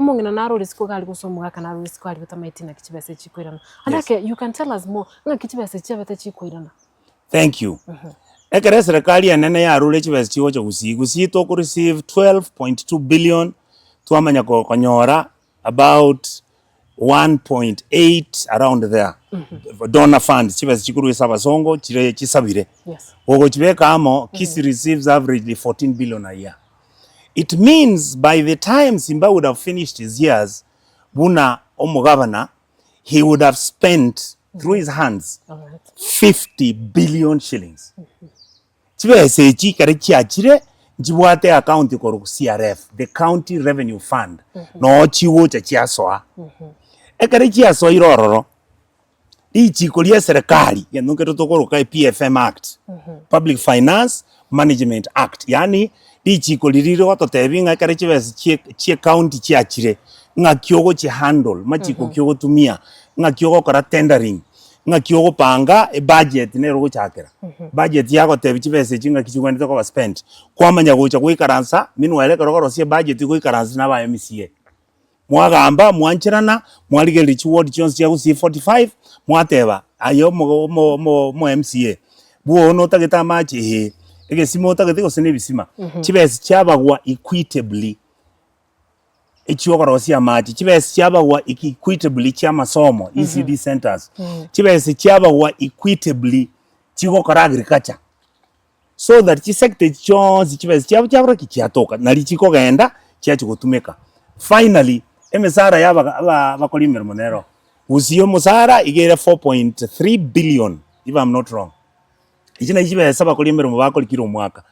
Omong'ina naro ore isiko iga aria gose omogaka naro ore isiko aria otamaeti naki chibesa echi chikoirana. Yes. Anake you can tell us more ng'aki chibesa echi chiabete chikoirana. Thank you. Ekero eserekari enene yarure chibesa chigocha Gusii, Gusii toko receive 12.2 billion twamanya ko- konyora about 1.8 around there donor funds chibesa chikorwa ase abasongo chire chisabire. Yes. Gogochibeka amo, Kisii receives averagely 14 billion a year. It means by the time Simba would have finished his years buna omogavana, he would have spent through his hands Alright. 50 billion shillings. Chibesa echi ekero chiachire nchibwate account korwa CRF, the County Revenue Fund, noo chigocha chiasoa. Ekero chiasoire ororo, richiko ria eserekari egento nkere tokoroka PFM Act, Public Finance Management Act, yaani richiko riria rigototebia ng'a ekero chibesa chie chie county chiachire, ng'aki ogochi handle, machiko ki ogotumia, ng'aki ogokora tendering, ng'aki ogopanga ebudget nere ogochakera. Budget yagotebia chibesa echi ng'aki chigwenerete koba spent, kwamanya gocha goikaransa, meanwhile ekero okorosia ebudget goikaransa na aba MCA. Mwagamba, mwancherana, mwarigereria chiward chionsi chia Gusii 45, mwateba, aye omo omo omo omo MCA, bwono notagete amache ee, egesima otagete gose na ebisima, chibesa chiabagwa equitably echiokorosia amache, chibesa chiabagwa equitably chia amasomo, ECD centres, chibesa chiabagwa equitably chigokora agriculture. So that chisector echi chionsi chibesa chiabo chiakora ki? Chiatoka, nari chikogenda chiachia gotumeka. Finally, emesara ya abaga aba abakori emeremo nero, gusii omosara iga ere 4.3 billion if am not wrong. Echi nachi chibesa abakori emeremo bakori kera omwaka.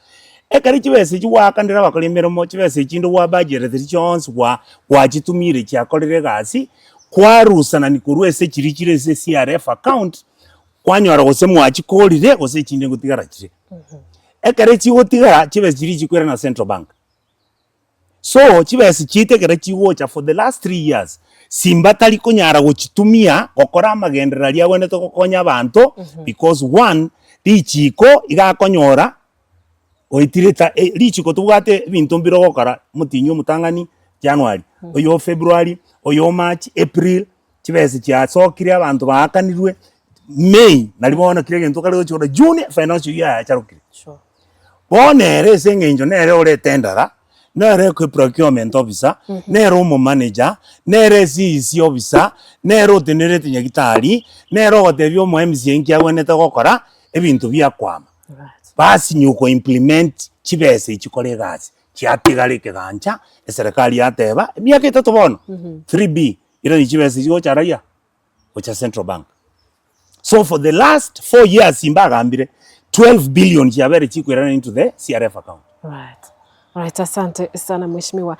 Ekero chibesa echi gwaakanire abakori emeremo, chibesa echinde gwa budgetete chionsi gwa gwachitumire chiakorire egasi, kwarusanani korwa ase chiria chire ase CRF account, Kwanyora gose mwachikorire gose echinde ngotigara chire. Ekero chigotigara chibesa chiria chikoirana Central Bank. So chibesa chiaito ekero chigocha for the last 3 years, Simba tari konyara gochitumia gokora amagenderero aria agwenerete gokonya abanto because one, richiko iga akonyora oetire ta richiko tobwate ebinto mbire ogokora omotienyi omotang'ani January, oyo February, oyo March, April. Chibesa chiasokire abanto baakanirwe May nari bono kera egento okare gochia korora June financial year yacharokire. Sure. Bono ere ase eng'encho nere ore etendera, nere procurement officer, nere omomanager, nere CEC officer, nere otenerete nyagitari, nere ogotebia omo MCA nki agwenerete gokora, ebinto biakwama. Right. Basinywa ko implement chibesa echi kore egasi, chiatigara ekegancha, eserekari yateba, emiaka etato bono, 3B. Irani chibesa echi gocha raia gocha central bank so for the last 4 years mbagambire 12 billion chiabere chikoirana into the CRF account. Right. Right, asante sana mheshimiwa.